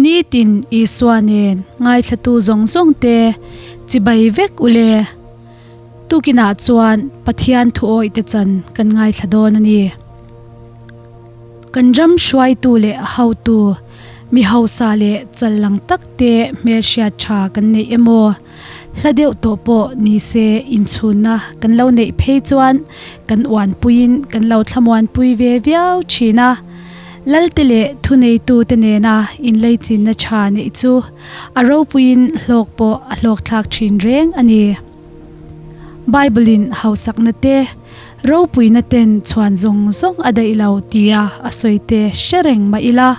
Nitin Isua nen ngaithlatu zawng zawng te chibai vek ule. Tukinah chuan Pathian thuawih te chan kan ngaithla dawn a ni. Kan ram hruaitu leh hotu, mi hausa leh chal lang tak te hmelhriat tha kan neih emaw, hla deuh tawh pawh ni se inchhunna kan lo neih phei chuan kan uanpuiin kan lo thlamuanpui ve viau thin a. Lalte leh thuneitute nena inleichinna tha neih chu a ropuiin hlawk pawh a hlawkthlak thin reng a ni. Bible-in hausakna te, ropuina ten chhuan zawng zawng a daih lo tia a sawi te hre reng mah ila,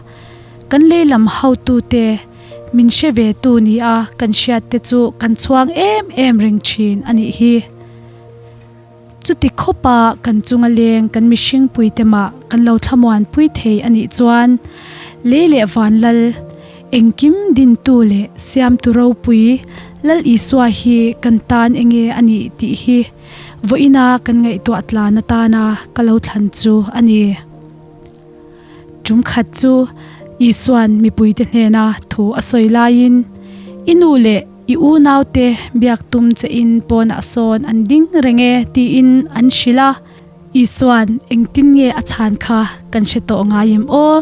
kan lehlam hotute min hre ve tu nia kan hriat te chu kan chhuang em em reng thin a nih hi. Chuti khawpa kan chunga leng kan mihring puite mah kan lo thlamuanpui thei a nih chuan lei leh van lal, engkim dintu leh siamtu ropui Lal Isua hi kan tan enge a nih tih hi vawiina kan ngaihtuah tlan atana ka lo thlan chu a ni. Tum khat chu Isua'n mipuite hnena thu a sawi laiin, I nu leh i unaute biak tum che in pawnah sawn an ding reng e tiin an hrilh a. Isua'n engtin nge a chhan kha kan hre tawh ngai em aw?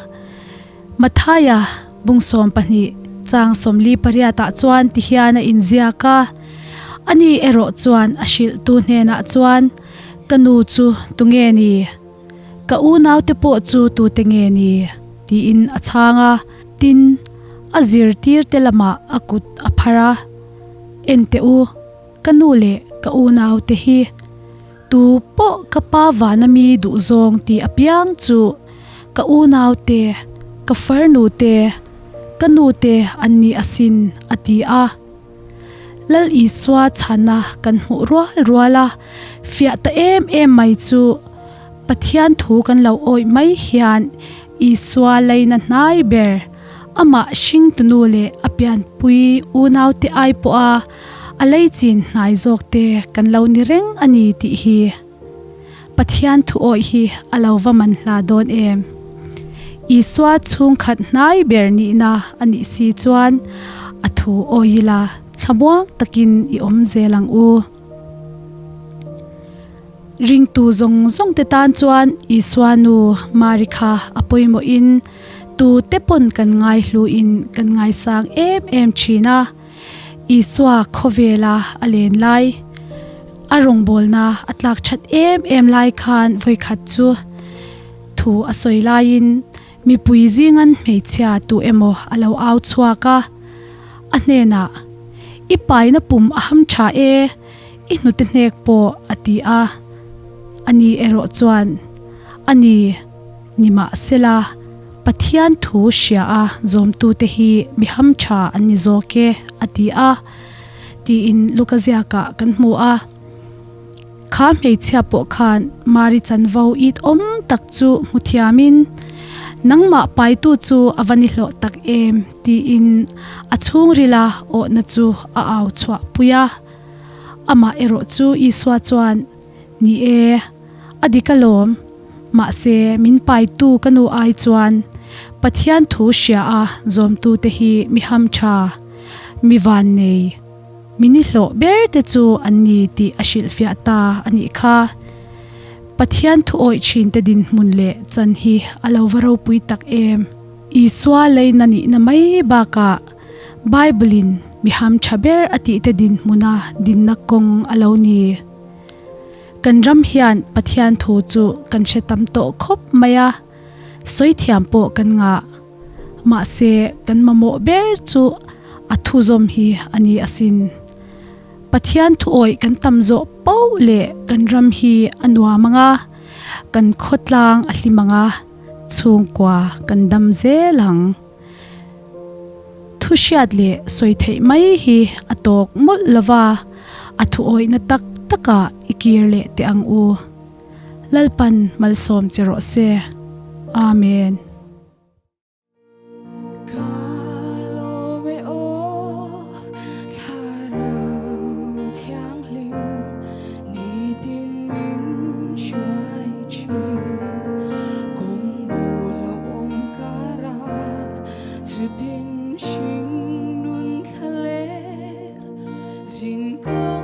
Mathaia bung 12 chang 48 ah chuan ti hian a inziak a, Ani erawh chuan a hrilhtu hnenah chuan, Ka nu chu tunge ni? Ka unaute pawh chu tute nge ni? tiin a chhang a. Tin, a zirtirte lamah a kut a phar a, En teh u, ka nu leh ka unaute hi tu pawh ka pa vana mi duhzawng tih apiang chu ka unaute, ka farnute, ka nute an ni asin, a ti a. Lal Isua chhana kan hmuh rual rual a, fiah ta em em mai chu Pathian thu kan lo awih mai hian Isua leina hnai ber, amah hringtunu leh a pianpui unaute ai pawha a lei chin hnai zawkte kan lo ni reng a ni tih hi Pathian thu awih hi a lo va man hla dawn em? Isua chhungkhat hnai ber nihna a nih si chuan a thu awih ila thlamuang takin i awm zel ang u. Ringtu zawng zawng te tan chuan Isua nu Mari kha a pawimawhin tu te pawn kan ngaihluin kan ngaisang em em thin a. Isua khawvela a len lai, a rawngbawlna a tlak that em em lai khan vawikhat chu thu a sawi laiin mipui zingan hmeichhia tu emaw a lo au chhuak a, a hnenah, I paina pum a ham tha e, i hnute hnek pawh a ti a. Ani erawh chuan, A ni. Nimahsela, Pathian thu hria a zawmtute hi mi hamtha an ni zawk e, a ti a, tiin Luka ziakah kan hmu a. Kha hmeichhia pawh khan Mari chanvo it awm tak chu hmu thiamin, Nangmah paitu chu a va ni hlawh tak em? tiin a chhungrila awhna chu a au chhuah pui a. Amah erawh chu Isua chuan, Ni e, a dik alawm. Mahse, min paitu ka nu ai chuan Pathian thu hria a zawmtute hi mi ham tha, mi vannei, mi nihlawh ber te chu an ni tih a hrilhfiah ta a nih kha. Pathian thu awih thinte dinhmun leh chan hi a lo va ropui tak em! Isua leina nihna mai bakah Bible-in mi ham tha ber a tihte dinhmuna dinna kawng a lo ni. Kan ram hian Pathian thu chu kan hre tam tawh khawp mai a, sawi thiam pawh kan ngah. Mahse, kan mamawh ber chu a thu zawm hi a ni asin. Pathian thu awih kan tam zawh poh leh kan ram hi a nuam ang a, kan khawtlang a hlim ang a, chhungkua kan dam zel ang. Thu hriat leh sawi theih mai hi a tawk mawlh lo va, a thu awihna tak takah i kir leh teh ang u. Lalpan malsawm che rawh se. Amen. Hring nun thlaler zin kawng.